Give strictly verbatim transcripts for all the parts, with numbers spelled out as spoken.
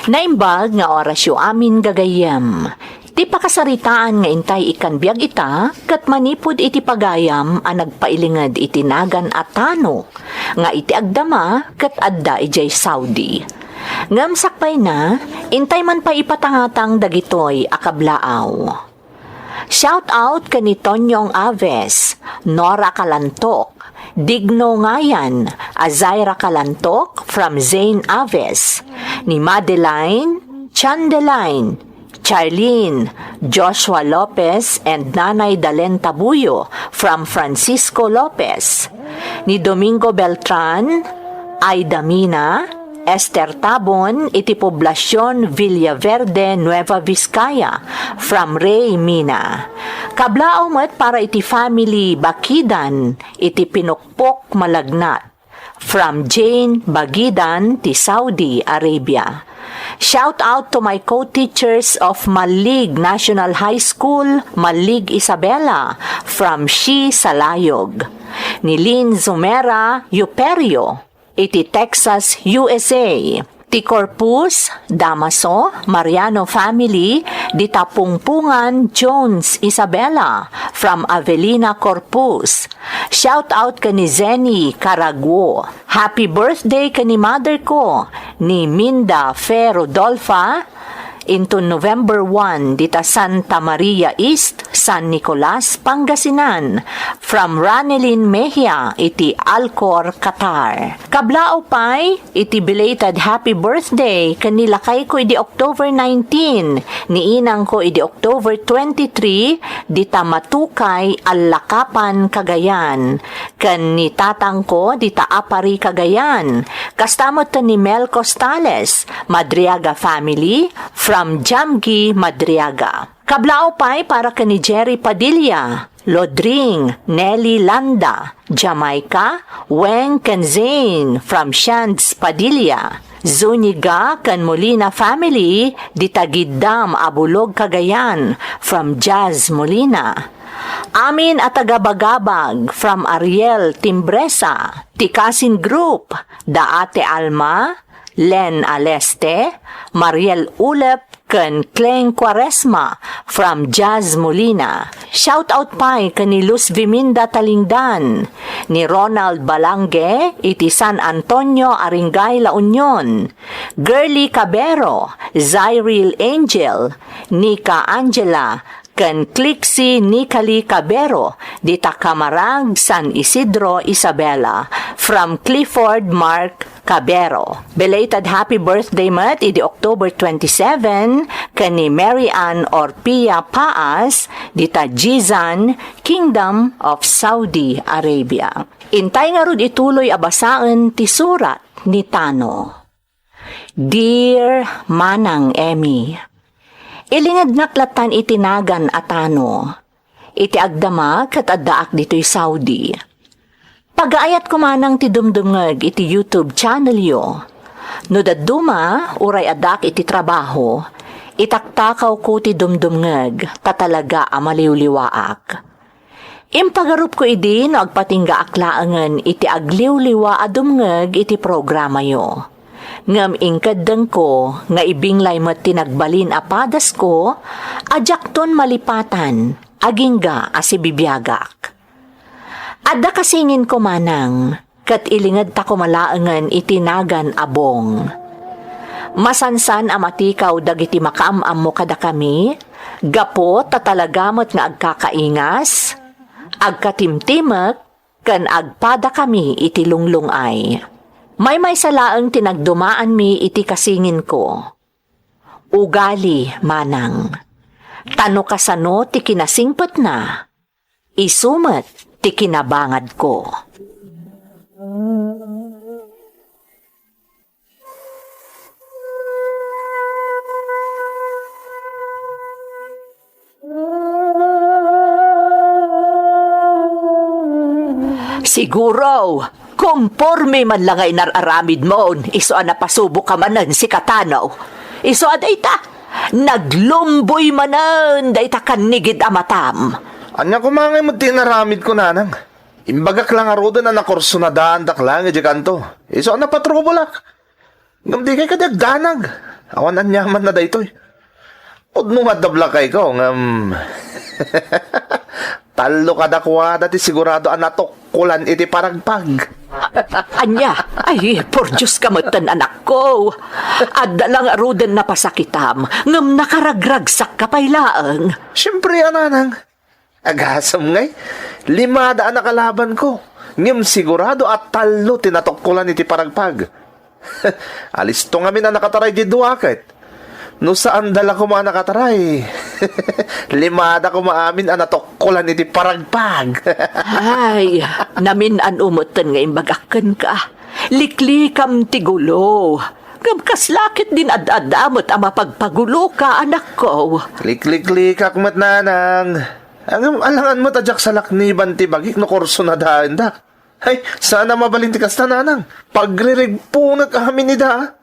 Naimbag nga orasyo amin, gagayyem. Ti pakasaritaan nga intay ikkan biag ita, ket manipud iti pagayam a nagpailinged iti nagan a Tano, nga iti agdama ket adda idiay Saudi. Ngem sakbayna, intay man pay ipatangatang dagitoy a kablaaw. Shout out ken ni Tonyong Aves, Nora Kalantok, Digno Ngayan, Azaira Kalantok from Zane Aves, ni Madeline, Chandeline, Charlene, Joshua Lopez, and Nanay Dalen Tabuyo from Francisco Lopez, ni Domingo Beltran, Aida Mina, Esther Tabon, iti poblasion Villaverde, Nueva Vizcaya, from Ray Mina. Kablaaw met para iti family Bakidan, iti Pinukpok, Malagnat, from Jane Bagidan, ti Saudi Arabia. Shout out to my co-teachers of Malig National High School, Malig Isabela, from Shi Salayog. Ni Lynn Zumera Yuperio, iti Texas, U S A. Ti Corpus, Damaso, Mariano family, dita Pungpungan, Jones, Isabela, from Avelina Corpus. Shout out ken ni Zenny Caraguo. Happy birthday ken ni mother ko, ni Minda Fe Rodolfa, into November one, dita Santa Maria East, San Nicolas, Pangasinan, from Ranelin Mejia, iti Alcor, Qatar. Kablaaw pay, iti belated happy birthday ken ni lakayko idi October nineteen, ni inangko idi October twenty-three, dita Matukay, Allakapan, Cagayan, ken ni tatangko dita Apari, Cagayan. Kasta met ken ni Mel Costales, Madriaga family, from Jamgi, Madriaga. Kablaaw pay para ken ni Jerry Padilla, Lodring, Nelly Landa, Jamaica, Weng ken Zane from Shands Padilla, Zuniga ken Molina family, dita Giddam, Abulog, Cagayan, from Jazz Molina. Amin a taga-Bagabag from Ariel Timbresa, ti Kasin Group, da Ate Alma, Len Aleste, Mariel Ulep, ken Kleng Cuaresma from Jazz Molina. Shout out pay ken ni Luz Viminda Talingdan, ni Ronald Balange iti San Antonio, Aringay, La Union, Girly Cabero, Zyril Angel, Nika Angela, ken Clixie Nicali Cabero, dita Camarag, San Isidro, Isabela, from Clifford Mark Cabero. Belated happy birthday met idi October twenty-seven ken ni Mary Ann Orpia Paas, dita Jizan, Kingdom of Saudi Arabia. Intay ngarud ituloy a basaen ti surat ni Tano. Dear Manang Emmy, ilingednak lattan iti nagan a Tano. Iti agdama ket addaak ditoy Saudi. Pagaayatko manang ti dumdumngeg iti YouTube channelyo. No dadduma, uray addaak iti trabaho, itaktakawko ti dumdumngeg ta talaga a maliwliwaak. Impagarupko idi no agpatinggaak laengen iti agliwliwa a dumngeg iti programayo. Ngem inkeddengko nga ibinglay met ti nagbalin a padasko a diakton malipatan agingga a sibibiagak. Adda kasinginko manang, ket ilingedta koma laengen iti nagan a Bong. Masansan a matikaw dagiti makaam-ammo kadakami, gapu ta talaga met nga agkakaingas, agkatimtimek, ken agpadakami iti lunglung-ay. Maymaysa laeng ti nagdumaanmi iti kasinginko. Ugali, manang. Ta no kasano ti kinasingpetna, isu met ti kinabangadko. Siguro, komporme man la nga inar-aramidmon, isu a napasuboka manen sika Tano. Isu a dayta, naglumboy manen dayta kannigid a matam. Ania koma ngay met ti inaramidko, nanang? Imbagak la ngaruden a nakursunadaandak laeng idiay kanto. Isu a napatrubulak. Ngem dikay kadi agdanag. Awan aniamanna daytoy. Pudno nga adda balakayko, ngem tallo kadakuada ti sigurado a natukkolan iti paragpag. Ania? Ay, por Dios ka metten, anakko. Adda la ngaruden napasakitam, ngem nakaragragsakka pay laeng. Siempre, a nanang. Agasem ngay, limada a nakalabanko, ngem sigurado a tallo ti natukkolan iti paragpag. Alisto ngamin a nakataray di dua ket. No saanda la koma a nakataray, limada koma amin a natukkolan iti paragpag. Ay, namin-ano metten nga imbagak kenka. Liklikam ti gulo. Ngem kasla ketdin ad-adda met a mapagpaguloka, anakko. Likliklikak met, nanang. Ngem alangan met a diak salakniban ti bagik no kurso nadaendak. Ay, saan a mabalin ti kasta, nanang. Pagririgponek amin ida.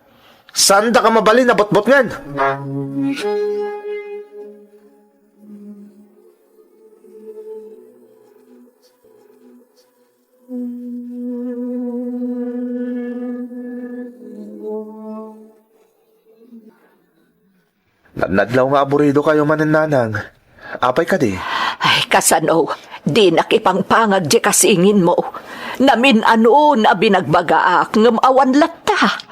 Saandaka mabalin a butbutngen. Nadnadlaw nga aburidokayo manen, nanang. Apay kadi? Ay, kasano? Dinak ipangpangag diay kasinginmo. Namin-ano a binagbagaak, ngem awan latta.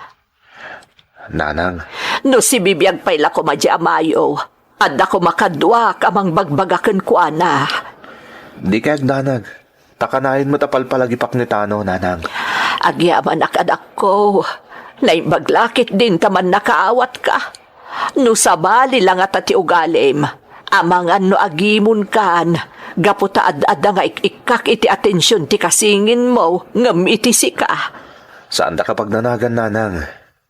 Nanang. No sibibiag pay la koma diay amayo, adda koma kaduak a mangbagbaga kenkuana. Dika agdanag. Ta kanayon met a palpalagipak ni Tano, nanang. Agyamanak, anakko. Naimbag la ketdin ta mannakaawatka. No sabali la ngata ti ugalim, amangan no agimonkan, gapu ta ad-adda nga ik-ikkak iti atension ti kasinginmo ngem iti sika. Saandaka pagdanagan, nanang.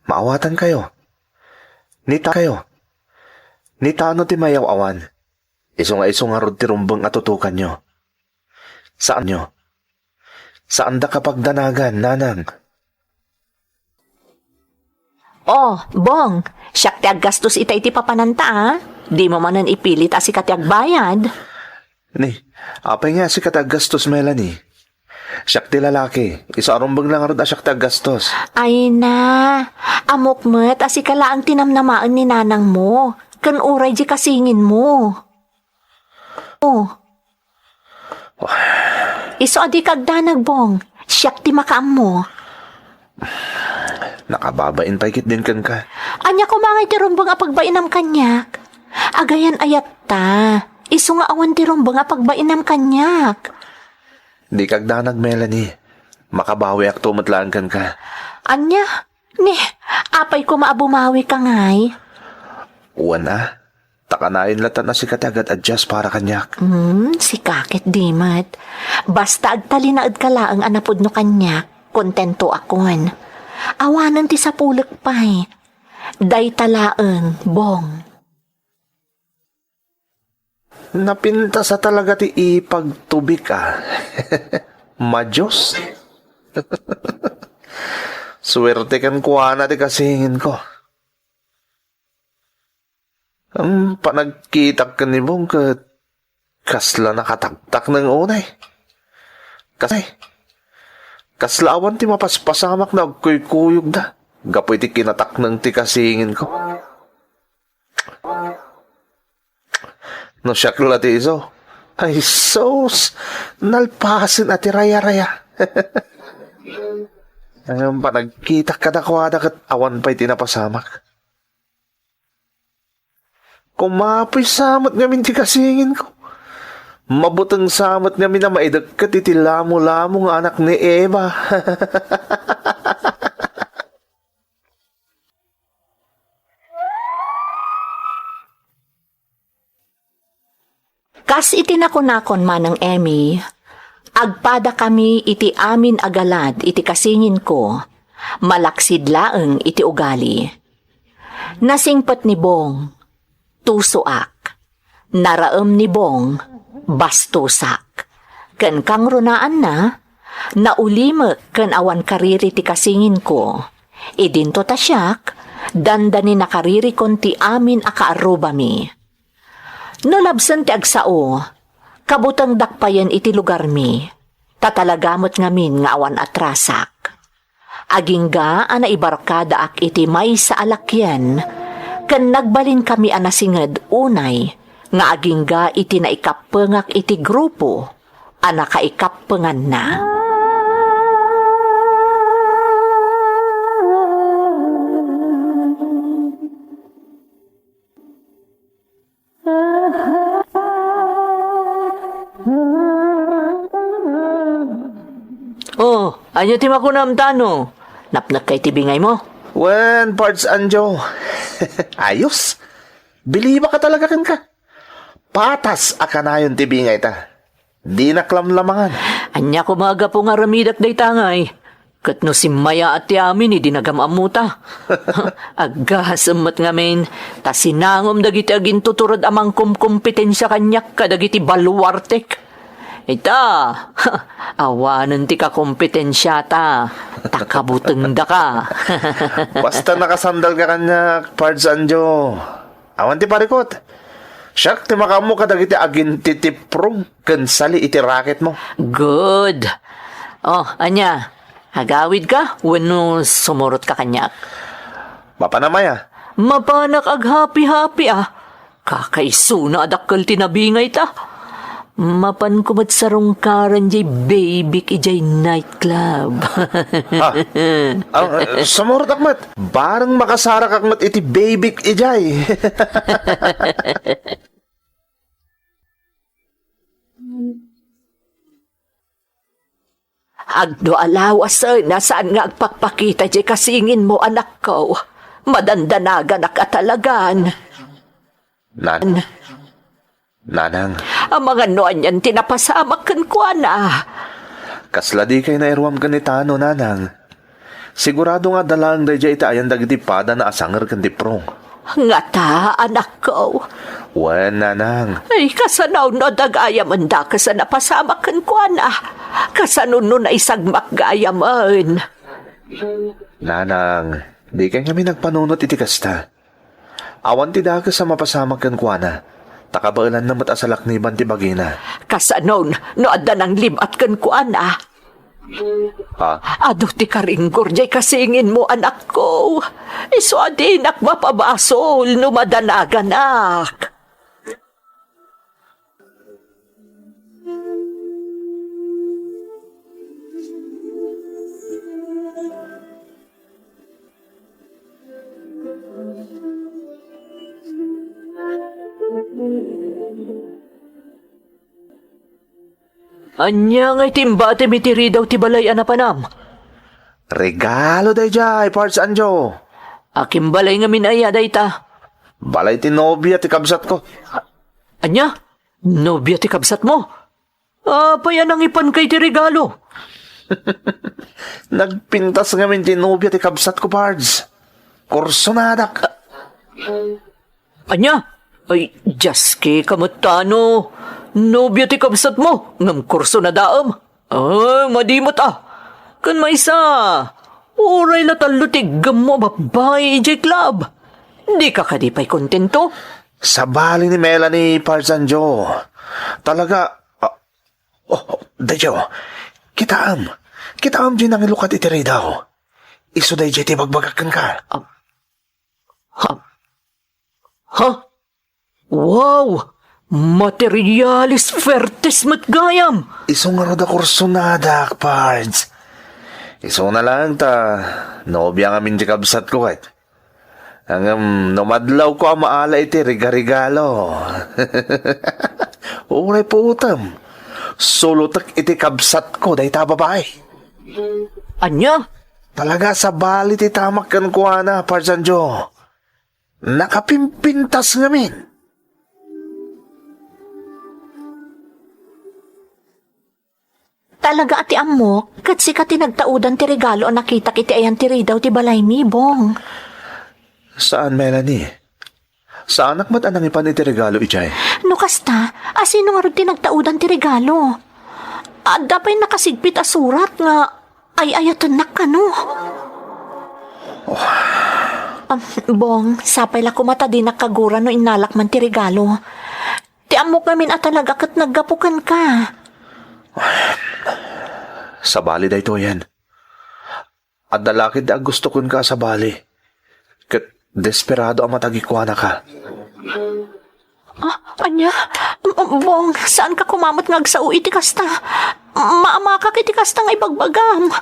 Maawatankayo. Ni Ta-, kayo. Ni Tano ti mayaw-awan. Isu nga isu ngarud ti rumbeng a tutukanyo. Saanyo? Saandaka pagdanagan, nanang. Oh, Bong, siak ti aggastos ita iti papananta, a. Dimo manen ipilit a sika ti agbayad. Ni, apay nga sika ti aggastos, Melanie? Siak ti lalaki, isu a rumbeng la ngarud a siak ti aggastos. Ay na, ammok met a sika laeng ti namnamaen ni nanangmo, ken uray diay kasinginmo. Oh. Isu a dika agdanag, Bong. Siak ti makaammo. Nakababain pay ketdin kenka. Ania koma ngay ti rumbeng a pagbainam kaniak? Agayan-ayatta. Isu nga awan ti rumbeng a pagbainam kaniak. Dika agdanag, Melanie. Makabawiakto met laeng kenka. Ania? Ni, apay koma a bumawika ngay? Wen a, ta kanayon latta a sika ti agad-adjust para kaniak. Hmm, sika ketdi met. Basta agtalinaedka laeng a napudno kaniak, kontentoakon. Awanen ti sapulek pay. Dayta laeng, Bong. Napintas a talaga ti ipagtubik, a. Madios. Suerte kenkuana ti kasinginko. Ang panagkitak ken ni Bong ket kasla nakataktakneng unay. Kas-, kasla awan ti mapaspasamak no agkuykuyogda gapu iti kinatakneng ti kasinginko. No siak la ti isu, ay sus, nalpasen a ti rayaraya. Ngem panagkitak kadakuada ket awan pay ti napasamak. Kumapoy sa met ngamin ti kasinginko. Mabuteng sa met ngamin a maidekket iti lamolamo nga anak ni Eva. Kas iti nakunakon, Manang Emmy, agpadakami iti amin a galad iti kasinginko, malaksid laeng iti ugali. Nasingpet ni Bong, tusoak. Naraem ni Bong, bastosak. Ken kangrunaanna, naulimek ken awan kariri ti kasinginko. Idinto ta siak, dandani nakaririkon ti amin a kaarrubami. No labsen ti agsao, kabutengdak payen iti lugarmi, ta talaga met ngamin nga awan atrasak. Agingga a naibarkadaak iti maysa a lakyen, Ken nagbalinkami a nasinged unay nga agingga iti naikappengak iti grupo a nakaikappenganna. Oh, ania ti makunam, Tano? Napnekka iti bingaymo? Wen, Pards Anjo. Ayos. Bilibak a talaga kenka. Patas a kanayon ti bingayta. Dinak lamlamangan. Ania koma a gapu nga aramidek dayta ngay? Ket no simmayaat ti amin idi nagam-ammota. Aggasem met ngamin, ta sinangom dagiti agintutured a mangkomkompetensia kaniak kadagiti baluartek. Ita, awanen ti kakompetensiata, ta kabutengdaka. Basta nakasandalka kaniak, Pards Anjo. Awan ti parikut. Siak ti makaammo kadagiti agintitiprong ken sali iti raketmo. Good. Oh, ania? Agawidka wenno sumurotka kaniak? Mapanam aya? Mapanak aghapi-hapi a. Kakaisuna a dakkel ti nabingayta. Mapanko met sarungkaren jay babyk idiay nightclub. Ah, ang, eh, sumurot ak met. Bareng makasarak ak met iti babyk idiay. Agno a lawasen a saan nga agpakpakita jay kasinginmo, anakko. Madandanaganak a talagan. Nan-, Nanang. Amangan no anian ti napasamak kenkuana. Kasla dikay nairuam ken ni Tano, Nanang. Sigurado nga adda laeng daydiay iti ayan dagiti padana a sanger ken tiprong. Ngata, anakko? Wen, Nanang. Ay, kasano no adda gayam a dakes a napasamak kenkuana? Kasano no naisagmak gayamen? Nanang, dikay ngamin agpanunot iti kasta. Awan ti dakes a mapasamak kenkuana, ta kabaelanna met a salakniban ti bagina. Kasanon no adda nanglib-at kenkuana? Ha? Adu ti karinggor jay kasinginmo, anakko. Isu a dinak mapabasol no madanaganak. Ania ngay ti imbatim iti ridaw ti balay a napanam? Regalo daydiay, Pards Anjo. Akin balay ngamin aya dayta? Balay ti nobia ti kabsatko. Ania? Nobia ti kabsatmo? Apay a nangipanka iti regalo? Nagpintas ngamin ti nobia ti kabsatko, Pards. Kursonadak. Ania? Ay, diaske ka met, Tano. Nobia ti kabsatmo, ngem kursonadaem. Ay, madi met a. Ken maysa, uray la tallo ti iggemmo a babbai idiay club. Dika kadi pay kontento? Sabali ni Melanie, Pards Anjo. Talaga, ah, oh, oh, daydiay, oh. Kitaem. Kitaem diay nangilukat iti ridaw. Isu daydiay ti ibagbagak kenka. Ah, ha? Ha? Wow! Materialis fertis met gayam! Isu ngarud a kursonadak, Pards. Isuna laeng ta nobia ngamin ti kabsatko ket. Ngem no madlawko a maala iti rigaregalo. Uray puotem. Sulutek iti kabsatko dayta a babai. Ania? Talaga, sabali ti tamak kenkuana, Pards Anjo. Nakapimpintas ngamin. Talaga a ti ammok, ket sika ti nagtaudan ti regalo a nakitak iti ayan ti ridaw ti balaymi, Bong. Saan, Melanie. Saanak met a nangipan iti regalo idiay. No kasta, a sino ngarud ti nagtaudan ti regalo? Adda pay nakasigpit a surat nga ay-ayatennak kano. Oh. Ah, Bong, sapay la koma ta dinak kagura no innalak man ti regalo. Ti ammok ngamin a talaga ket naggapu kenka. Sabali daytoyen. Adda la ketdi a gusto kenka a sabali. Ket Desperado a matagikuanaka. Ah, ania? M-, Bong, saanka koma met nga agsao iti kasta? Maamakak iti kasta nga ibagbagam.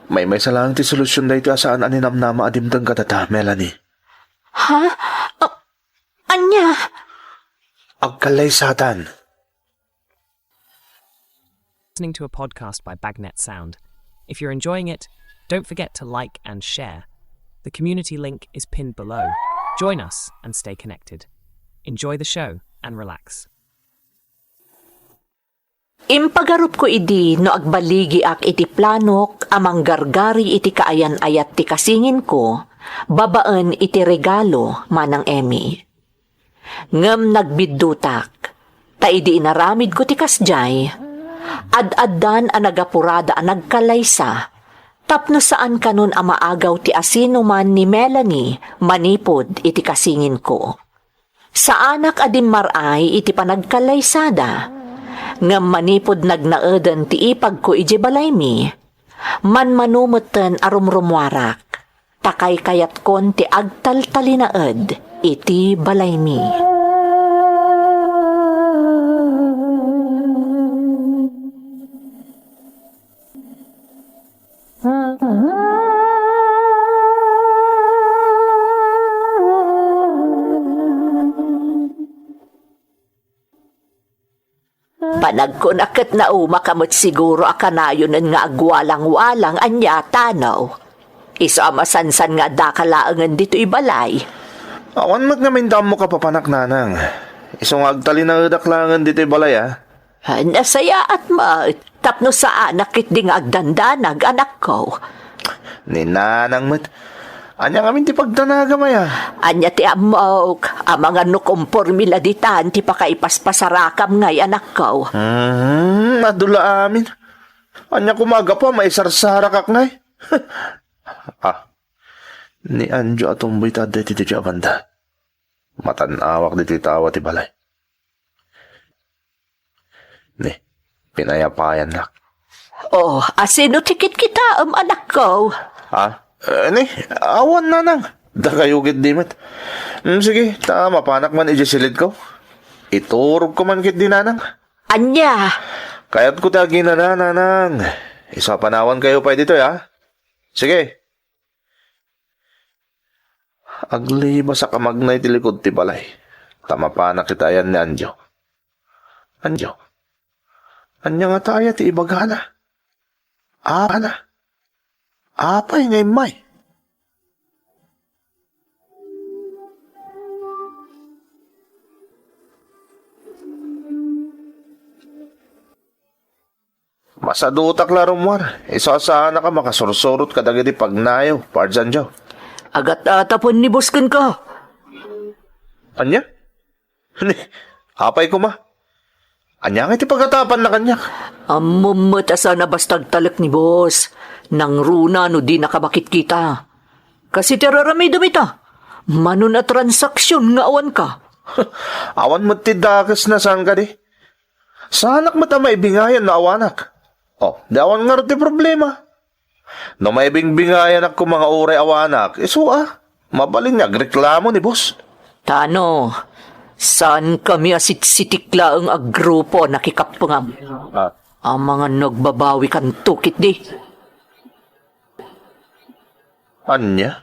Maymaysa laeng ti solusyon daytoy a saan a ninamnama a dimteng kadata, Melanie. Ha? Ah, ania? Agkallaysatan. Listening to a podcast by Bagnet Sound. If you're enjoying it, don't forget to like and share. The community link is pinned below. Join us and stay connected. Enjoy the show and relax. Impagarupko idi no agbaligiak iti planok a manggargari iti kaayan-ayat ti kasinginko babaen iti regalo, Manang Emmy. Ngem nagbiddutak, ta idi inaramidko ti kasdiay, ad-addan a nagapurada a nagkalaysa, tapno saan kanon a maagaw ti asinoman ni Melanie manipud iti kasinginko. Saanak a dimmar-ay iti panagkallaysada, ngem manipud nagnaeden ti ipagko idiay balaymi, manmano metten a rumrumuarak, ta kaykayatkon ti agtaltalinaed iti balaymi. Panagkunak ket naumaka met siguro a kanayonen nga agwalangwalang ania tano. Isu a masansan nga addaka laengen ditoy balay. Awan met ngamin ti ammok a papanak, nanang. Isu nga agtalinaedak laengen ditoy balay, a. Nasayaat met, tapno saanak ketdi nga agdandanag, anakko. Ni nanang met. Ania ngamin ti pagdanagam aya? Ania ti ammok, amangan no kompormi la ditan ti pakaipaspasarakamin, anakko. Hmm, adu la amin. Ania koma a gapu a maisarsarakak ngay? Ah, ni Anjo a tumboy ta adda iti daydiay a banda. Matan-awak ditoy tawa ti balay. Ni, pinayapayannak. Oh, asino ti kitkitaem, anakko? Ha? Eh, ni, awan, nanang. Dakayo ketdi met. Hmm, sige, ta mapanak man idiay silidko. Iturogko man ketdi, nanang. Ania? Kayatko ti aginana, nanang. Isu a panawankayo pay ditoy, ha? Sige. Aglibasak a magna iti likud ti balay, ta mapanak iti ayan ni Anjo. Anjo, ania ngata aya ti ibagana? Apay nga immay? Masadutak la rummuar. Isu a saanak a makasursurot kadagiti pagnayo, Pards Anjo. Agat-atapen ni boss kenka. Ania? Ni, apay koma? Ania nga iti pagatapanna kaniak? Ammom met a saan a basta agtalek ni boss. Nangruna no dinaka makitkita. Kas iti ar-aramid dayta, manon a transaksyon nga awanka? Awan met ti dakesna, saan kadi? Saanak met a maibingayan no awanak. Oh, di awan ngarud ti problema. No maibingbingayanak koma nga uray awanak, isu a, mabalin nga agreklamo ni boss. Tano, saankami a sitsitik laeng a grupo a nakikapengam. Ah. Amangan no agbabawikanto ketdi. Ania?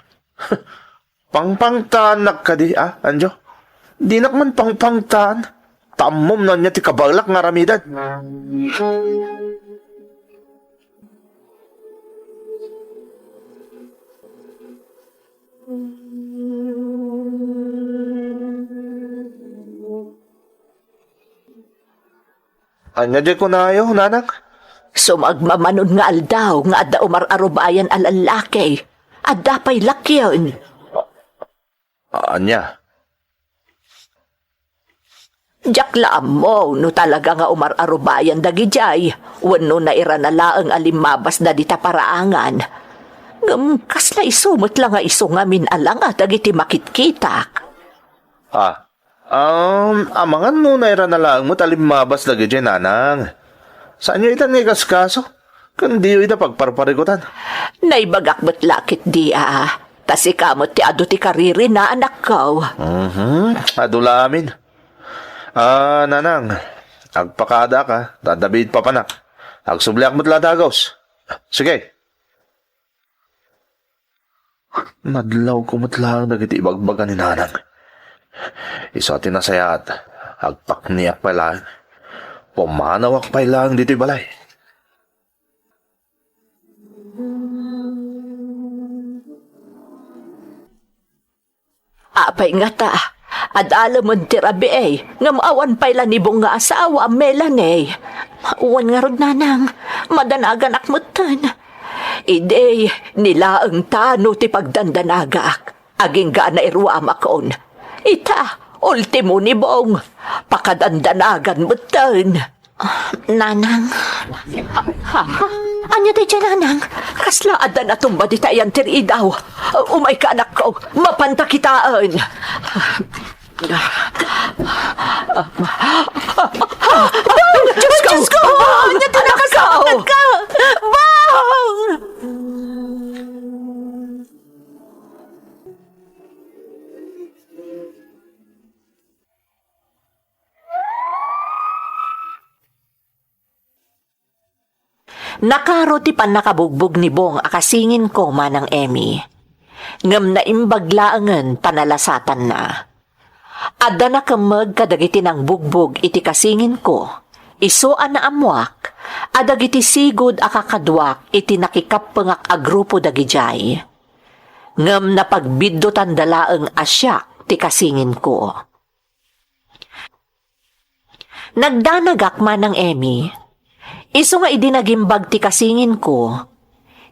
Pangpangtaannak kadi, a, Anjo? Dinak man pangpangtaan. Ta ammom no ania ti kabaelak nga aramiden. Ania diay kunayo, nanang? Sumagmamanon nga aldaw nga adda umar-arubayan a lallaki. Adda pay lakien. Ania? Diak la ammo no talaga nga umar-arubayan dagidiay wenno nairana laeng a limmabasda dita paraangan. Ngem kasla isu met la nga isu ngamin a langa dagiti makitkitak. Ah, um, amangan no nairana laeng met a limmabas dagidiay, nanang. Saanyo ita nga ikaskaso? Ken diyo ita pagparparikutan. Naibagak met la ketdi a, Ta sika met ti adu ti karirina, anakko. Mhm. Adu la amin. Ah, nanang, agpakaada ka, ta adda biit papanak. Agsubliak met la dagus. Sige. Nadlawko met laeng dagiti ibagbaga ni nanang. Isu a ti nasayaat, agpakniak pay laeng. Pumanawak pay laeng ditoy balay. Apay ngata, adalemen ti rabii, ngem awan pay la ni Bong nga asawa, Melanie. Wen ngarud, nanang, madanaganak metten. Idi, ni laeng Tano ti pagdandanagak. Agingga a nairuamakon. Ita, ultimo ni Bong. Pakadandanagan metten. Ah, nanang. Ha? Ania daydiay, nanang? Kasla adda natumba dita ayan ti riidaw. Umayka, anakko. Mapanta kitaen. Bong! Diosko! Bong! Ania ti nakasapulanka? Bong! Nakaro ti pannakabugbog ni Bong a kasinginko, Manang Emmy. Ngem naimbag laengen panalasatanna. Adda nakemmeg kadagiti nangbugbog iti kasinginko, isu a naammoak a dagiti sigud a kakaduak iti nakikappengak a grupo dagidiay. Ngem napagbiddutan da laeng a siak ti kasinginko. Nagdanagak, Manang Emmy. Isu nga idi nagimbag ti kasinginko,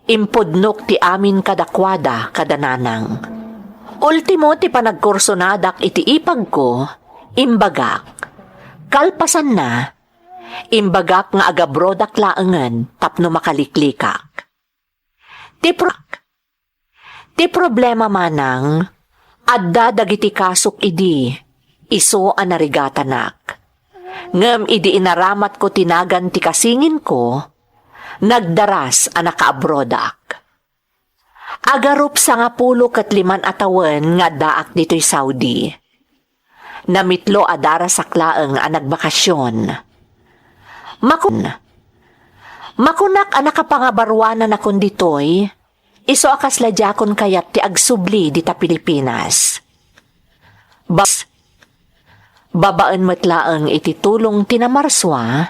impudnok ti amin kadakuada kada nanang. Ultimo ti panagkursonadak iti ipagko, imbagak. Kalpasanna, imbagak nga agabrodak laengen tapno makaliklikak. Ti pro-, ti problema, manang, adda dagiti kasok idi, isu a narigatanak. Ngem idi inaramatko ti nagan ti kasinginko, nagdaras a nakaabrodak. Agarup sangapulo ket liman a tawen nga addaak ditoy Saudi. Namitlo a darasak laeng a nagbakasyon. Makun-, makunak a nakapangabaruananakon ditoy, isu a kasla diakon kayat ti agsubli dita Pilipinas. Bas-, babaen met laeng iti tulong ti namarsua,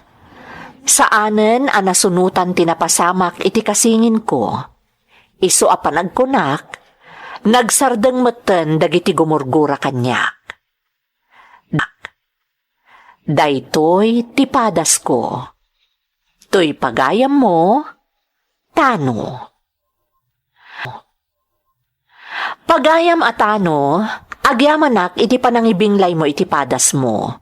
saanen a nasunotan ti napasamak iti kasinginko. Isu a panagkunak, nagsardeng metten dagiti gumurgura kaniak. Daytoy ti padasko. Toy pagayammo, Tano. Pagayam a Tano, agyamanak iti panangibinglaymo iti padasmo.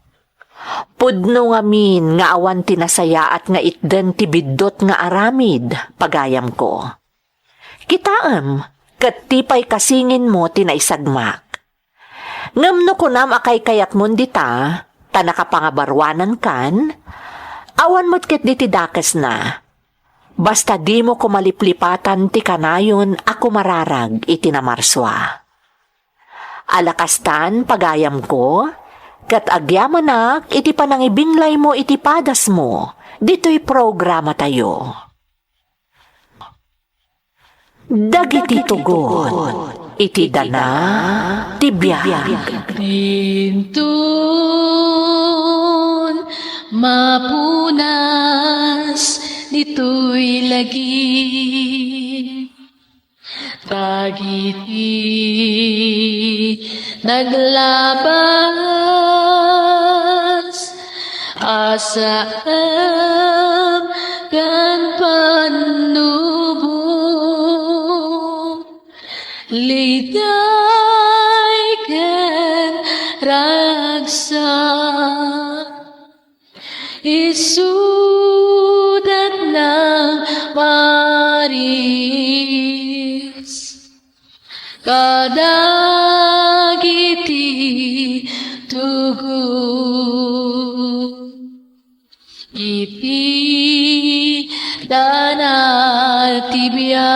Pudno ngamin nga awan ti nasayaat nga itden ti biddut nga aramid, pagayamko. Kitaem, ket ti pay kasinginmo ti naisagmak. Ngem no kunam a kaykayatmon dita, ta nakapangabaruanankan, awan met ketdi ti dakesna. Basta dimo kumaliplipatan ti kanayon a kumararag iti namarsua. Ala kastan, pagayamko, ket agyamanak iti panangibinglaymo iti padasmo ditoy programatayo. Dagiti tugot iti dana ti biag. Inton mapunas ditoy lagi, dagiti naglabas a saem ken pannubo, liday ken ragsak. Isudat nang paris kadagiti tugot iti dana ti biag.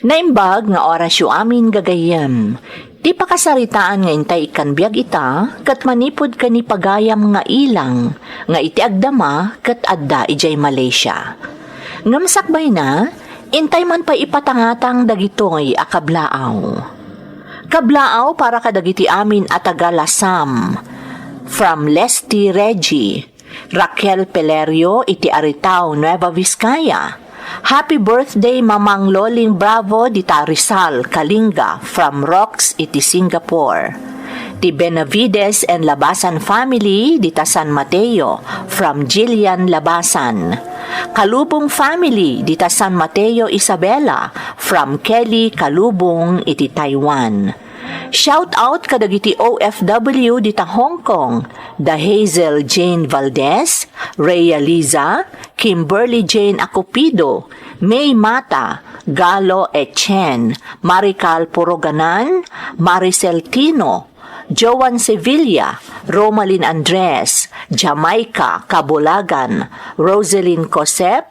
Naimbag nga orasyo amin, gagayyem. Ti pakasaritaan nga intay ikkan biag ita, ket manipud ken ni pagayam nga ilang, nga iti agdama ket adda idiay Malaysia. Ngem sakbayna, intay man pay ipatangatang dagitoy a kablaaw. Kablaaw para kadagiti amin a taga Lasam. From Lesti Reggie, Raquel Pelerio iti Aritao, Nueva Vizcaya. Happy birthday, Mamang Loling Bravo dita Rizal, Kalinga, from Rox iti Singapore. Ti Benavides and Labasan family dita San Mateo, from Jillian Labasan. Kalubong family dita San Mateo, Isabela, from Kelly Kalubong iti Taiwan. Shout out kadagiti O F W dita Hong Kong, da Hazel Jane Valdez, Rhea Liza, Kimberly Jane Acupido, May Mata, Galo Etienne, Marical Puroganan, Maricel Tino, Joan Sevilla, Romalyn Andres, Jamaica, Kabulagan, Roselyn Cosep,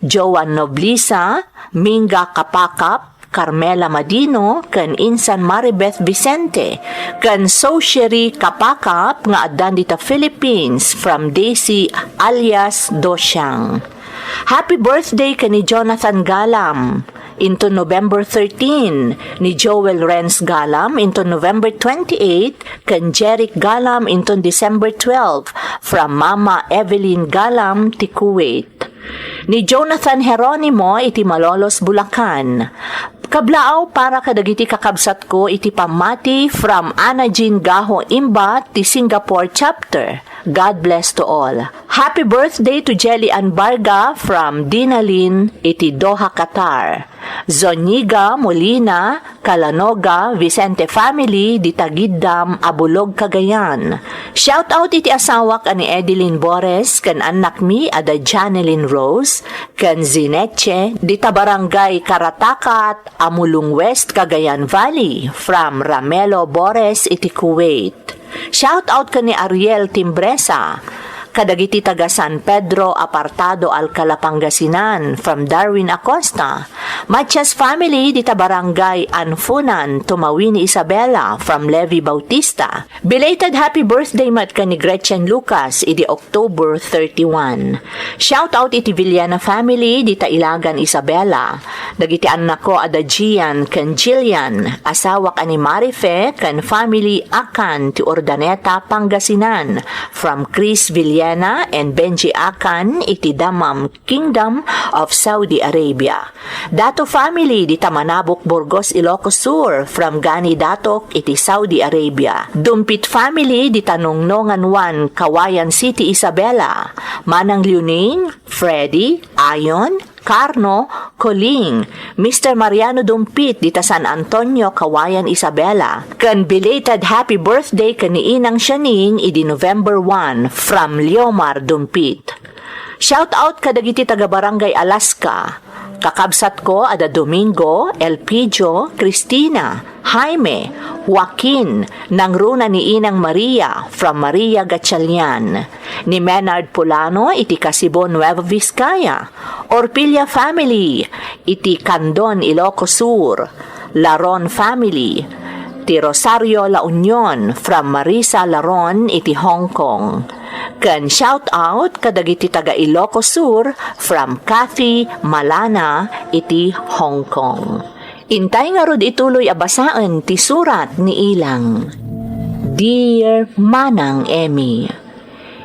Joan Noblisa, Minga Kapakap, Carmela Madino, ken insan Maribeth Vicente, ken Sosheri Kapakap nga addan dita Philippines, from Daisy alias Dosiang. Happy birthday ken ni Jonathan Galam, inton November thirteen, ni Joel Renz Galam inton November twenty-eight, ken Jeric Galam inton December twelve, from Mama Evelyn Galam ti Kuwait. Ni Jonathan Jeronimo iti Malolos, Bulacan. Kablaaw para kadagiti kakabsatko iti pammati, from Ana Jean Gaho Imbat ti Singapore chapter. God bless to all. Happy birthday to Jelly Ann Barga from Dinalin iti Doha, Qatar. Zoniga Molina, Kalanoga, Vicente family, dita Giddam, Abulog, Cagayan. Shout out iti asawak a ni Edeline Bores ken annakmi a da Janeline Rose ken Zineche, dita Barangay Karatakat, Amulong West, Cagayan Valley, from Ramelo Bores iti Kuwait. Shout out ken ni Ariel Timbresa, kadagiti taga San Pedro Apartado, Alcala, Pangasinan, from Darwin Acosta. Matias family dita Barangay Anfunan, Tumawini, Isabela, from Levi Bautista. Belated happy birthday met ken ni Gretchen Lucas idi October thirty-one. Shout out iti Villena family dita Ilagan, Isabela. Dagiti annakko a da Gian ken Jillian, asawak a ni Marife ken family Akan ti Urdaneta, Pangasinan, from Chris Villena and Benji Akan iti Dammam, Kingdom of Saudi Arabia. Dato family dita Manabok, Burgos, Ilocos Sur, from Gani Datok iti Saudi Arabia. Dumpit family dita Nongnongan one, Cauayan City, Isabela. Manang Leoning, Freddy, Ayon, Carno, Coling, Mister Mariano Dumpit dita San Antonio, Cauayan, Isabela, ken belated happy birthday ken ni Inang Shaning idi November one, from Leomar Dumpit. Shout out kadagiti taga Barangay Alaska, kakabsatko a da Domingo, Elpidio, Cristina, Jaime, Joaquin, nangruna ni Inang Maria, from Maria Gatchalian, ni Menard Polano iti Kasibo, Nueva Vizcaya, Orpilla family iti Candon, Ilocos Sur, Laron family ti Rosario, La Union, from Marisa Laron iti Hong Kong. Ken shout out kadagiti taga Ilocos Sur from Kathy Malana iti Hong Kong. Intay ngarud ituloy a basaen ti surat ni Ilang. Dear Manang Emmy,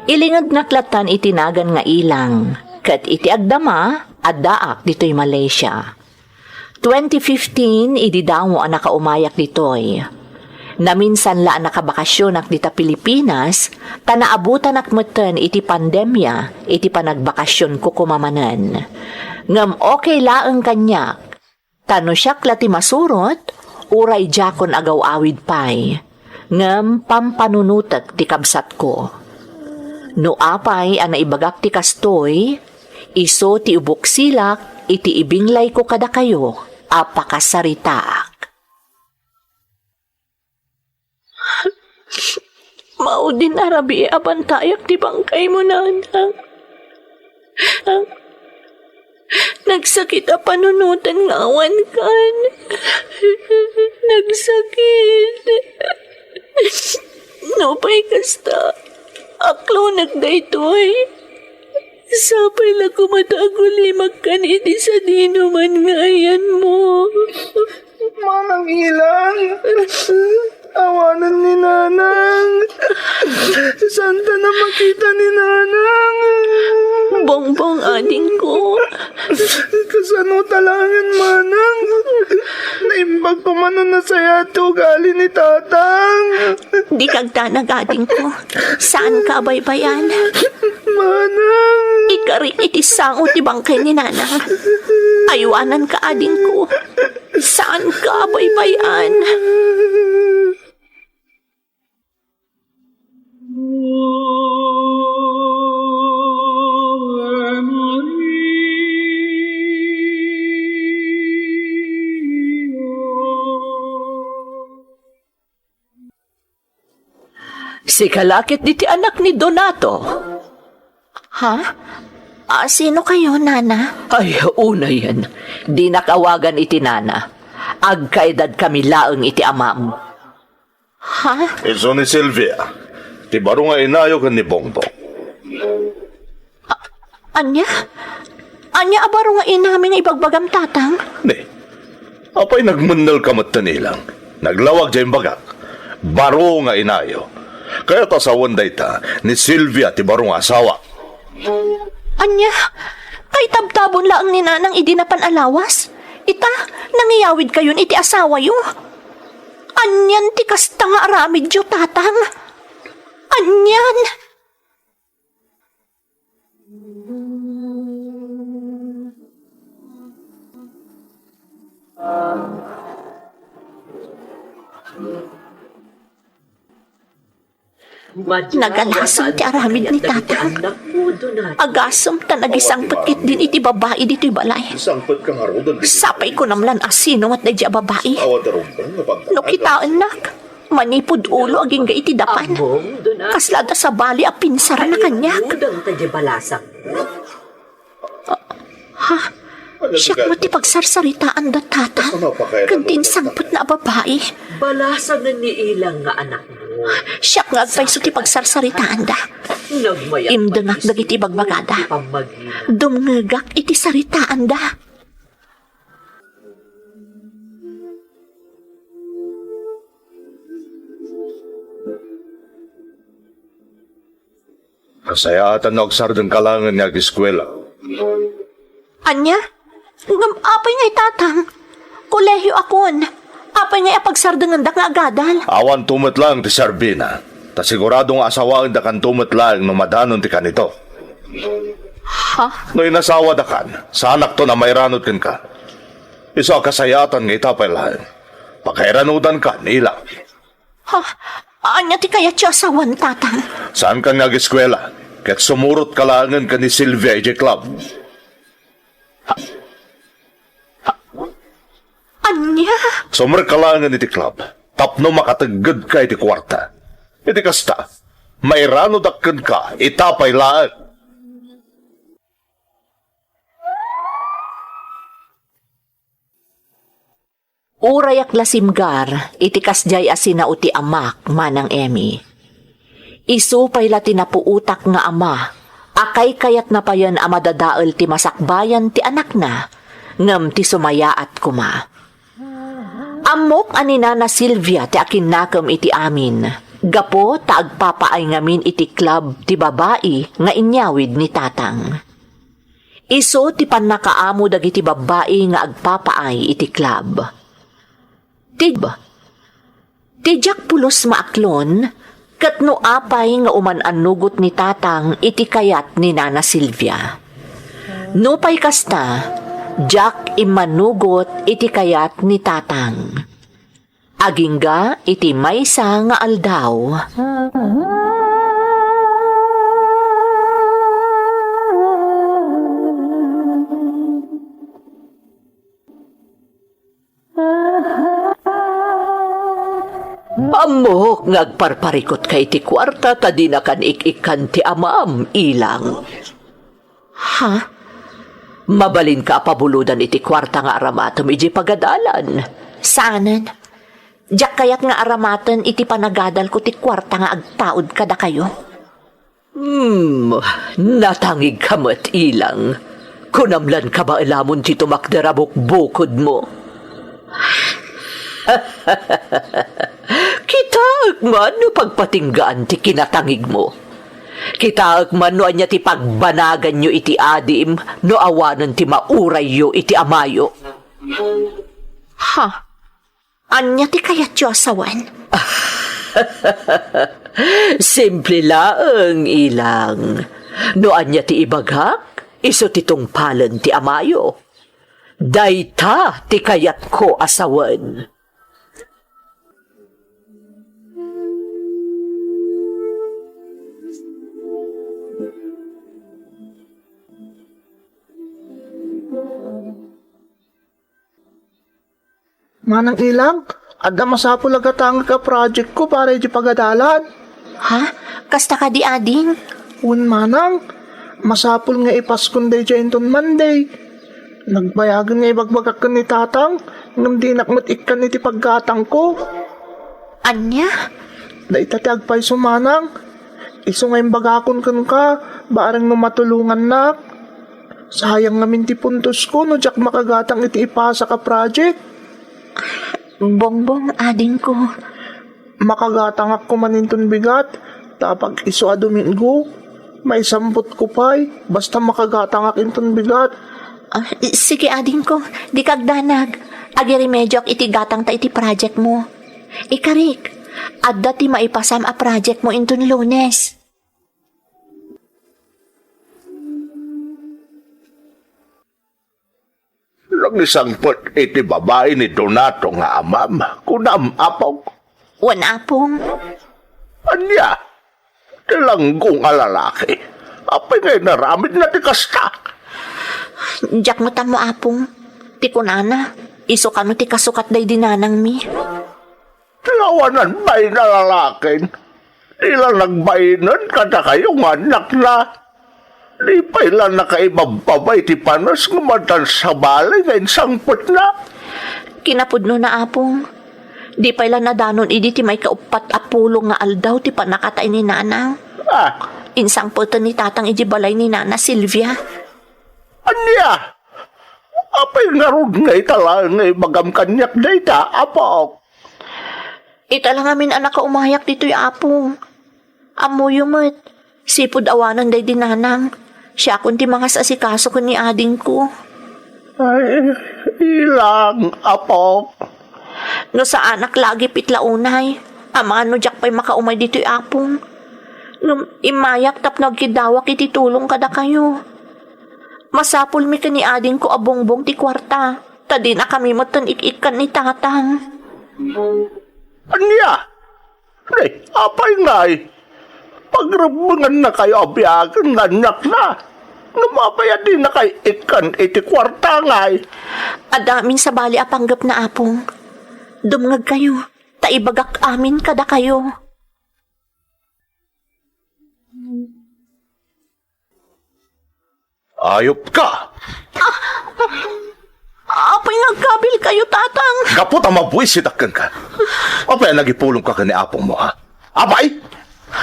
ilingednak lattan iti nagan nga Ilang, ket iti agdama, addaak ditoy Malaysia. Twenty fifteen idi damo a nakaumayak ditoy. Naminsan la a nakabakasionak dita Pilipinas, ta naabutanak metten iti pandemia iti panagbakasionko koma manen. Ngem okay laeng kaniak, ta no siak la ti masurot, uray diakon agaw-awid pay. Ngem pampanunotek ti kabsatko. No apay a naibagak ti kastoy, isu ti ubuksilak iti ibinglayko kadakayo a pakasaritaak. Maudin a rabii a bantayak ti bangkaymo, Nanang. Nagsakit a panunotan nga awan kan. Nagsakit. Nupay kasta, aklonek daytoy. Sapay la koma ta agulimak kan iti sadinoman nga ayanmo. Manang Ilang, awanen ni Nanang. Saanta a makita ni Nanang. Bongbong, adingko. Kasano ta laengen, Manang? Naimbag koma no nasayaat ti ugali ni Tatang. Dika agdanag, adingko. Saanka a baybay-an. Manang! Ikarik iti sango ti bangkay ni Nanang. Aywananka, adingko. Saanka a baybay-an. Sika la ketdi ti anak ni Donato. Ha? Ah, sino kayo, Nana? Ay, unayen. Dinak awagan iti nana. Agkaedadkami laeng iti amam. Ha? Isu ni Silvia, ti baro nga inayo ken ni Bongbong. Ania? Ania a baro nga inami nga ibagbagam, Tatang? Ni, apay nagmennelka metten, Ilang? Naglawag diay imbagak. Baro nga inayo. Kayat a sawen dayta ni Silvia ti baro nga asawa. Ania? Kaitabtabon laeng ni Nanang idi napan a lawas? Ita, nangiyawidkayon iti asawayo. Anian ti kasta nga aramidyo, Tatang? Anian? Nagalasem ti aramid ni Tatang. Agasem ta nagisangpet ketdin iti babai ditoy balay. Sapay kunam lan a sino met daydiay a babai. No kitaennak, manipud ulo agingga iti dapan. Kasla adda sabali a pinsarna kaniak. Ha? Siak met ti pagsarsaritaanda, Tatang, ken ti insangpetna a babai. Balasangen ni Ilang nga anakmo. Siak nga agpayso ti pagsarsaritaanda. Imdengak dagiti ibagbagada. Dumngegak iti saritaanda. Kasayaatan no agsardengka laengen nga ageskuela. Ania? Ngem apay ngay, Tatang? Kolehio akon. Apay ngay a pagsardengendak nga agadal? Awanto met laeng ti serbina. Ta sigurado nga asawaendakanto met laeng no madanon ti kanito. Ha? No inasawadakan, saanakton a mairanod kenka. Isu a kasayaatan nga ita pay laeng. Pakairanodanka ni Ilang. Ha? Ania ti kayatyo a sawen, Tatang? Saankan nga ageskuela, ket sumurotka laengen ken ni Silvia idiay club. Ania? Sumrekka laengen iti club tapno makateggedka iti kuarta. Iti kasta, mairanodak kenka ita pay laeng. Urayak la simgar iti kasdiay a sinao ti amak, Manang Emmy. Isu pay la ti napuotak nga ama a kaykayatna payen a madadael ti masakbayan ti anakna, ngem ti sumayaat koma. Ammok a ni Nana Silvia ti akinnakem iti amin, gapu ta agpapaay ngamin iti club ti babai nga inyawid ni Tatang. Isu ti pannakaamo dagiti babbai nga agpapaay iti club. Ti, ti diak pulos maaklon ket no apay nga uman-annugot ni Tatang iti kayat ni Nana Silvia. Nupay kasta, diak immanugot iti kayat ni Tatang. Agingga iti maysa nga aldaw. Ammok nga agparparikutka iti kuarta ta dinakan ik-ikkan ti amam, Ilang. Ha? Mabalinka a pabulodan iti kuarta nga aramatem idiay pagadalan. Saanen. Diak kayat nga aramaten iti panagadalko ti kuarta nga agtaud kadakayo. Hmm, natangigka met, ilang. Kunam lan kabaelamon ti tumakder a bukbukodmo. Kitaek man no pagpatinggaan ti kinatangigmo. Kitaek man no ania ti pagbanaganyo iti adim no awanen ti maurayyo iti amayo. Ha? Ania ti kayatyo a sawen? Simple laeng, ilang. No ania ti ibagak, isu ti tungpalen ti amayo. Dayta ti kayatko a sawen. Manang Ilang, adda masapul a gatangek a projectko para iti pagadalan. Ha? Kasta kadi, ading? Wen, manang, masapul nga ipaskon daydiay inton Monday. Nagbayagen nga ibagbagak ken ni Tatang, ngem dinak met ikkan iti paggatangko. Ania? Dayta ti agpayso, manang. Isu nga imbagakon kenka, bareng no matulongannak. Sayang ngamin ti puntosko no diak makagatang iti ipasak a project. Bongbong, adingko. Makagatangak koma inton bigat, ta apag isu a Domingo, maisamputko pay, basta makagatangak inton bigat. Ah, i-, sige, adingko, dika agdanag. Agiremedioak iti gatangta iti projectmo. Ikarik, adda ti maipasam a projectmo inton Lunes. Nangisangpet iti babai ni Donato nga amam, kunam, apok? Wen, apong. Ania? Ti langgo nga lalaki? Apay nga inaramidna ti kasta? Diak met ammo, apong. Ti kunana, isu kano ti kasukat daydi nanangmi. Ti awanan bain a lalakin, di la nagbainen kadakayo nga annakna. Di pay la nakaibababa iti panes nga madan sabali nga insangpetna. Kinapudnona, apong, di pay la nadanon idi ti maikauppat a pulo nga aldaw ti pannakatay ni nanang. Ah. Insangpeten ni tatang iti balay ni nana Silvia. Ania? Apay ngarud nga ita laeng nga ibagam kaniak dayta, apok? Ita la ngamin a nakaumayak ditoy, apong. Ammoyo met, sipud awanen daydi nanang, siakon ti mangasasikaso ken ni adingko. Ay, ilang, apok. No saanak la agipit la unay, amangan no diak pay makaumay ditoy, apong. Ngem immayak tapno agkiddawak iti tulong kadakayo. Masapulmi ken ni adingko a bongbong ti kuarta, ta dinakami metten ik-ikkan ni tatang. Ania? Ni, apay ngay? Pagrebbengannakayo a biagen nga annakna. Ngem apay a dinakay ikkan iti kuarta ngay? Adda amin sabali a panggepna, apong. Dumngegkayo, ta ibagak amin kadakayo. Ayupka! Apay nga agkabilkayo, tatang? Gapu ta mabuisitak kenka. Apay a nagipulongka ken ni apongmo, ha? Apay?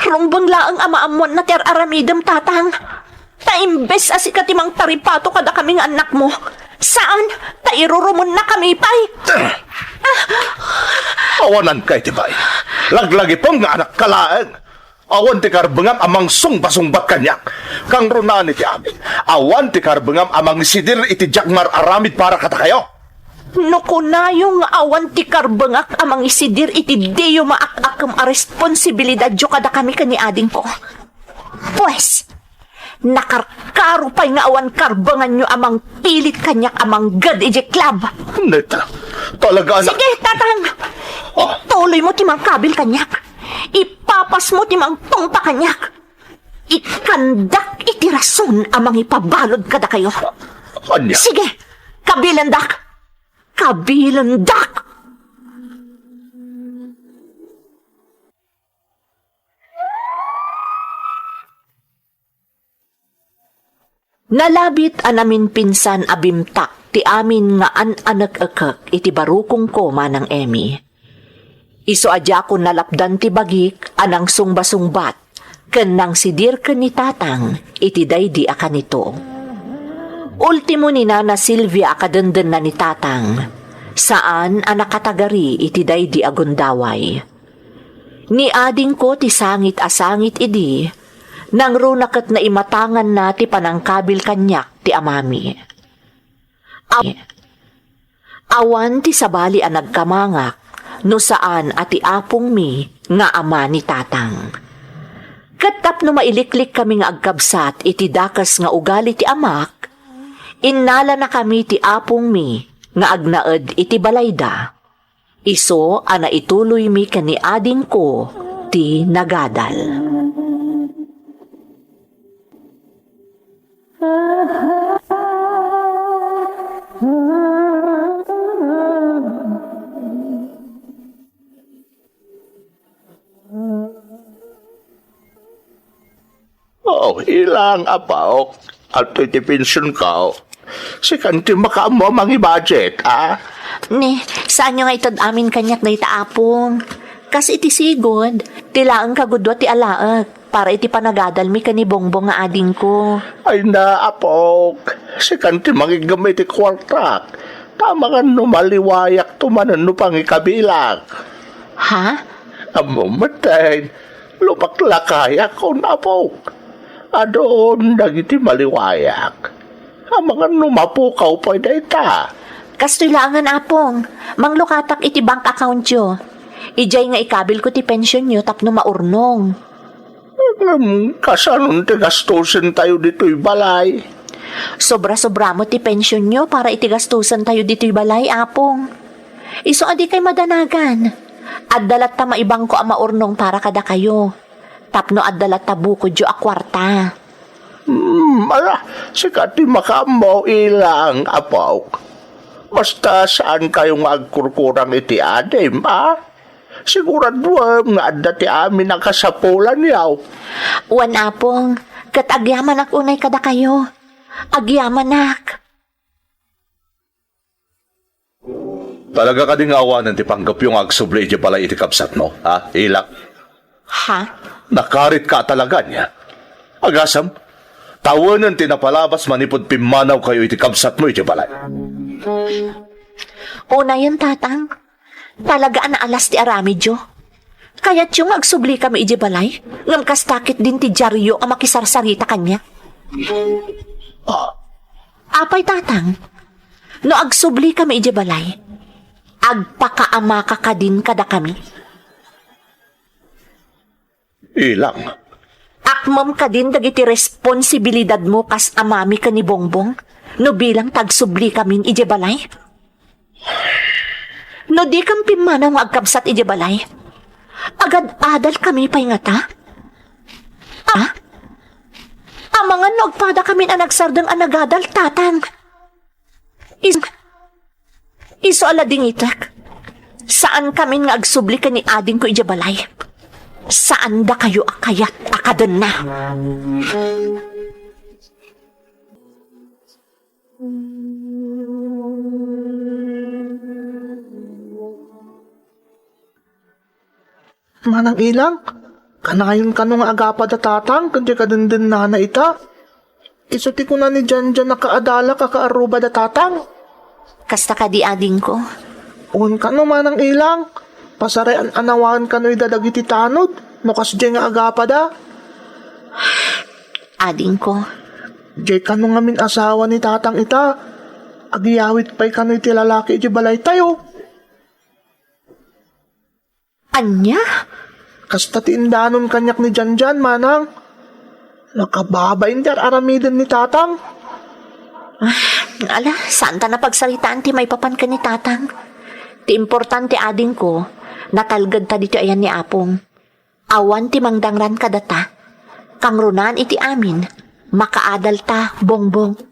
Rumbeng laeng a maammoanna ti ar-aramidem, tatang. Ta imbes a sika ti mangtaripato kadakami nga annakmo, saan ta irurumennakami pay. Awananka iti bay. Laglagipem nga anakka laeng. Awan ti karbengam a mangsungba-sungbat kaniak. Kangrunaan iti amin, awan ti karbengam a mangisidir iti diak mar-aramid para kadakayo. No kunayo nga awan ti karbengak a mangisidir iti diyo maak-akem a responsibilidadyo kadakami ken ni adingko, pues, nakarkaro pay nga awan karbenganyo a mangpilit kaniak a mangged idiay club. Neta, talaga na. Sige, tatang! Ah. Ituloymo ti mangkabil kaniak. Ipapasmo ti mangtungpa kaniak. Ikkandak iti rason a mangipabalud kadakayo. Ania? Sige, kabilendak! Kabilendak! Nalabit a naminpinsan a bimtak ti amin nga an-anekekek iti barukongko, Manang Emmy. Isu a diakon nalapdan ti bagik a nangsungba-sungbat ken nangsidir ken ni Tatang iti daydi a kanito. Ultimo ni Nana Silvia a kadendenna ni Tatang, saan a nakatagari iti daydi a gundaway. Ni adingko ti sangit a sangit idi, nangruna ket naimatanganna ti panangkabil kaniak ti amami. Aw-, awan ti sabali a nagkamangak no saan a ti apongmi nga ama ni Tatang. Ket tapno mailiklikkami nga agkabsat iti dakes nga ugali ti amak, innalanakami ti apongmi nga agnaed iti balayda. Isu a naituloymi ken ni adingko ti nagadal. Oh, ilang, apok. Adtoy ti pensionko. Sikan ti makaammo a mangi-budget, a? Ni, saanyo nga ited amin kaniak dayta, apong? Kas iti sigud, ti laeng kagudua ti alaek para iti panagadalmi ken ni Bongbong nga adingko. Ay na, apok. Sikan ti mangiggem iti kuartak. Ta amangan no maliwayakto manen no pangikabilak. Ha? Ammo metten, lumaklakayakon, apok. Adun dagiti maliwayak. Amangan no mapukaw pay dayta. Kastoy laengen, apong. Manglukatak iti bank accountyo. Idiay nga ikabilko ti pensionyo tapno maurnong. Ngem kasanon ti gastusentayo ditoy balay? Sobra-sobra met ti pensionyo para iti gastusentayo ditoy balay, apong. Isu a dikay madanagan. Adda latta maibangko a maurnong para kadakayo. Tapno adda latta bukodyo a kuarta. Hmm, ala, sika ti makaammo, ilang, apok. Basta saankayo nga agkurkurang iti adim, a? Siguraduem nga adda ti amin a kasapulanyo. Wen, apong, ket agyamanak unay kadakayo. Agyamanak. Talaga kadi nga awanen ti panggepyo nga agsubli idiay balay iti kabsatmo, ha, ilang? Ha? Nakaritka a talaga ania? Agasem, ta awanen ti napalabas manipud pimmanawkayo iti kabsatmo idiay balay. Unayen, Tatang. Talaga a naalas ti aramidyo. Kayatyo nga agsublikayo idiay balay, ngem kasta ketdin ti diario a makisarsarita kaniak. Ah. Apay, Tatang, no agsublikayo idiay balay, agpakaamaka kadin kadakami? Ilang. Akmem kadin dagiti responsibilidadmo kas amami ken ni Bongbong no bilang ta agsublikamin idiay balay? No dikam pimmanaw nga agkabsat idiay balay, agad-adalkami pay ngata? A? Amangan no agpadakamin a nagsardeng a nagadal, Tatang. Is-, isu a ladingitek. Saankamin nga agsubli ken ni adingko idiay balay. Saandakayo a kayat a kadenna. Manang Ilang, kanayon kano nga agapada Tatang ken diay kadendennana ita? Isu ti kuna ni Janjan a kaadalak a kaarrubada Tatang. Kasta kadi, adingko? Wen kano, Manang Ilang, pasaray-an-anawaen kano ida dagiti tanod no kasdiay nga agapada. Adingko. Diay kano ngamin asawa ni Tatang ita, agyawid pay kano iti lalaki idiay balaytayo. Ania? Kasta ti indanon kaniak ni Janjan, manang. Nakababain ti ar-aramiden ni Tatang. Ah, ala, saanta a pagsaritaan ti maipapan ken ni Tatang. Ti importante, adingko, natalgedta ditoy ayan ni Apong. Awan ti mangdangran kadata. Kangrunaan iti amin, makaadalta, Bongbong.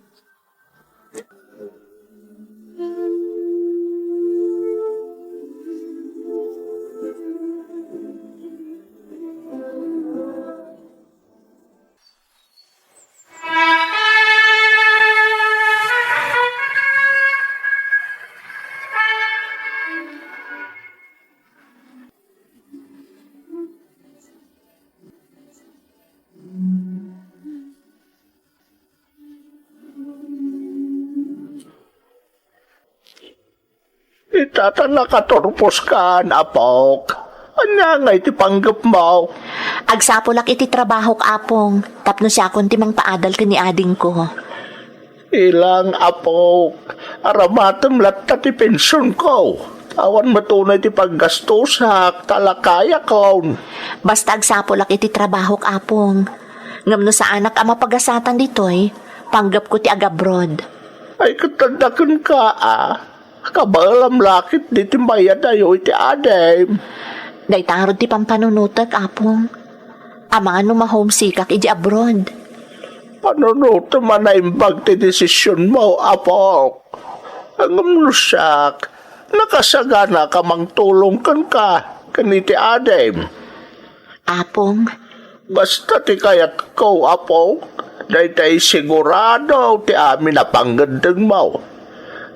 Ita ta nakaturpos kan, apok. Ania ngay ti panggepmo? Agsapulak iti trabahok, Apong, tapno siakon ti mangpaadal ken ni adingko. Ilang, apok, aramatem latta ti pensionko. Awan met unay ti paggastosak, ta lakayakon. Basta agsapulak iti trabahok, Apong. Ngem no saanak a mapagasatan ditoy, panggepko ti agabroad. Ay, ket adda kenka, a. Kabaelam la ketdi ti mayadayo iti adim. Dayta ngarud ti pampanunotek, Apong. Amangan no ma-homesickak iti abroad. Panunotem a naimbag ti desisionmo, apok. Ngem no siak, nakasaganaka a mangtulong kenka ken iti adim. Apong. Basta ti kayatko, apok, daytay sigurado ti amin a pangngeddengmo.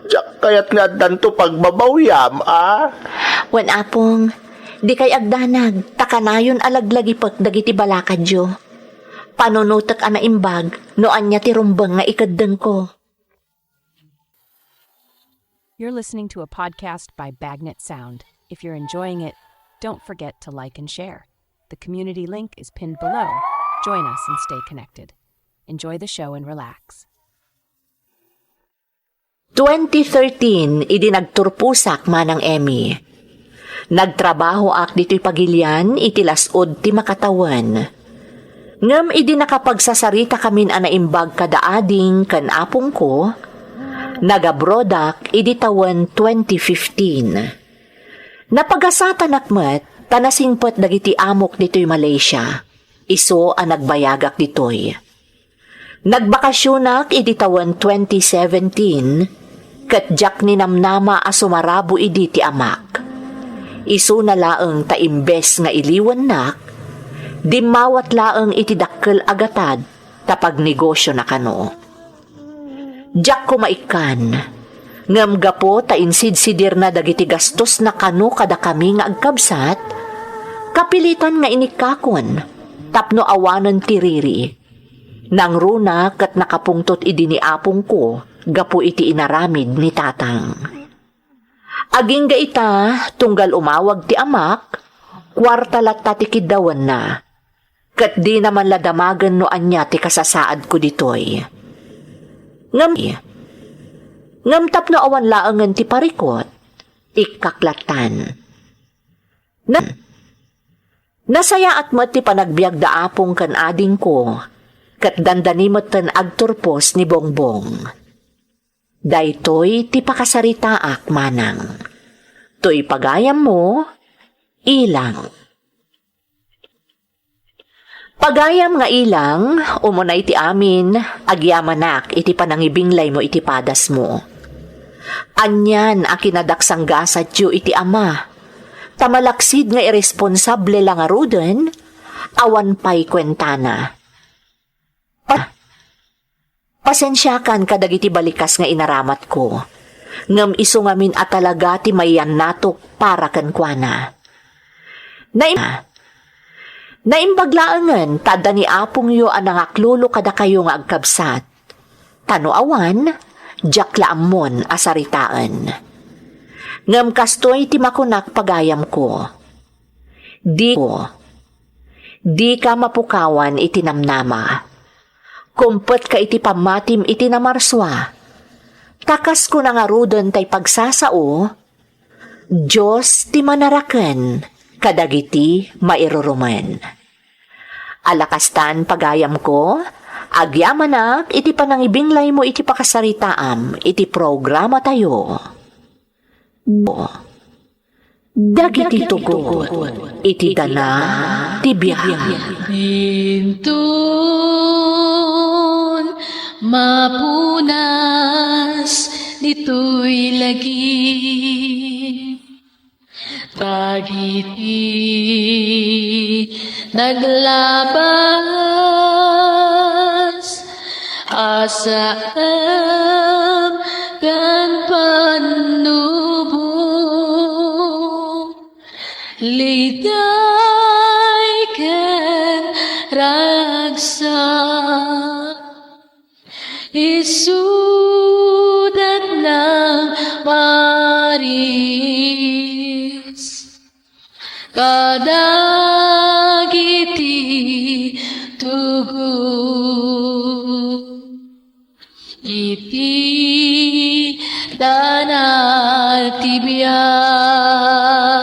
Diak kayat nga addanto pagbabawyam, a? Wen, Apong, dikay agdanag, ta kanayon a laglagipek dagiti balakadyo. Panunotek a naimbag no ania ti rumbeng nga ikeddengko. You're listening to a podcast by Bagnet Sound. If you're enjoying it, don't forget to like and share. The community link is pinned below. Join us and stay connected. Enjoy the show and relax. Twenty thirteen, idi nagturposak, Manang Emmy. Nagtrabahoak ditoy pagilian iti las-ud ti makatawen. Ngem idi nakapagsasarita kamin a naimbag kada ading ken apongko, nagabroadak idi tawen twenty fifteen. Napagasatanak met ta nasingpet dagiti amok ditoy Malaysia, isu a nagbayagak ditoy. Nagbakasionak idi tawen twenty seventeen, ket diak ninamnama a sumarabo idi ti amak. Isuna laeng ta imbes nga iliwennak, dimmawat laeng iti dakkel a gatad ta pagnegosiona kano. Diak koma ikkan, ngem gapu ta insidsidirna dagiti gastosna kano kadakami nga agkabsat, kapilitan nga inikkakon tapno awanen ti riri. Nangruna ket nakapungtot idi ni apongko gapu iti inaramid ni tatang. Agingga ita, tunggal umawag ti amak, kuarta latta ti kiddawenna. Ket dina man la damagen no ania ti kasasaadko ditoy. Ngem, ngem tapno awan laengen ti parikut, ikkak lattan. Na, nasayaat met ti panagbiag da apong ken adingko, ket dandani metten agturpos ni Bongbong. Daytoy ti pakasaritaak, Manang. Toy pagayammo, Ilang. Pagayam nga Ilang, umunay ti amin, agyamanak iti panangibinglaymo iti padasmo. Anian a kinadaksanggasatyo iti ama, ta malaksid nga irresponsable la ngaruden, awan pay kuentana. Pa-, pasensiakan kadagiti balikas nga inaramatko, ngem isu ngamin a talaga ti mayannatok para kenkuana. Naim-, naimbag laengen ta adda ni apongyo a nangaklulo kadakayo nga agkabsat. Ta no awan, diak la ammon a saritaen. Ngem kastoy ti makunak, pagayamko. Diko, dika mapukawan iti namnama. Kumpetka iti pammatim iti namarsua. Ta kas kuna ngaruden tay pagsasao, Dios ti manaraken kadagiti mairurumen. Ala kastan, pagayamko, agyamanak iti panangibinglaymo iti pakasaritaam iti programatayo. Dagiti tugot iti dana ti biag. Inton mapunas ditoy lagip, dagiti naglabas a saem ken pannubo, liday ken ragsak, isudat nang mari. kadagiti tugot iti danal ti biag.